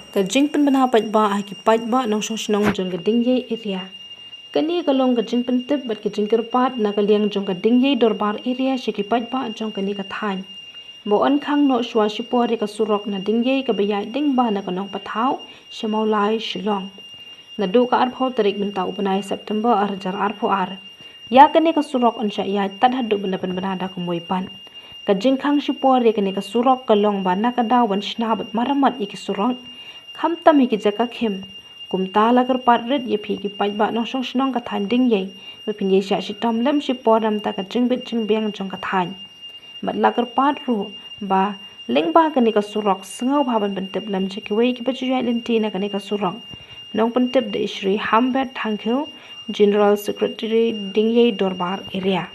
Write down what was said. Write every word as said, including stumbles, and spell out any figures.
Ka jingpynbna paidbah ha ki paidbah nongshong shnong jong ka Dingyei Area. Kane ka long ka jingpyntip bad ka jingkyrpad na ka liang jong ka Dingyei Dorbar Area sha ki paidbah jong kane ka thaiñ, ba yn khang noh shuwa shipor ïa ka surok na Dingyei kaba ïaid lyngba na ka Nongpathaw sha Mawlai, Shillong, naduh ka arphew tarik mynta u bnai September ar hajar arphew ar. Ïa kane ka surok yn shah ïaid tad haduh ban da pynbna da kumwei pat. Ka jingkhang shipor ïa kane ka surok ka long ba na ka daw ban shna bad maramat ïa ki surok, khamtam ïa ki jaka khim. Kumta la kyrpad rit ïa phi ki paidbah nongshong shnong ka thaiñ Dingyei, ba phin ïa shah shitom lem shipor namar ka jingbit jingbiang jong ka thaiñ. Bad la kyrpad ruh ba lyngba kane ka surok, sngewbha ban pyntip lem sha kiwei kiba ju ïaid lynti na kane ka surok. Nongpyntip da i Shri Hambert Thangkhiew, General Secretary Dingyei Dorbar Area.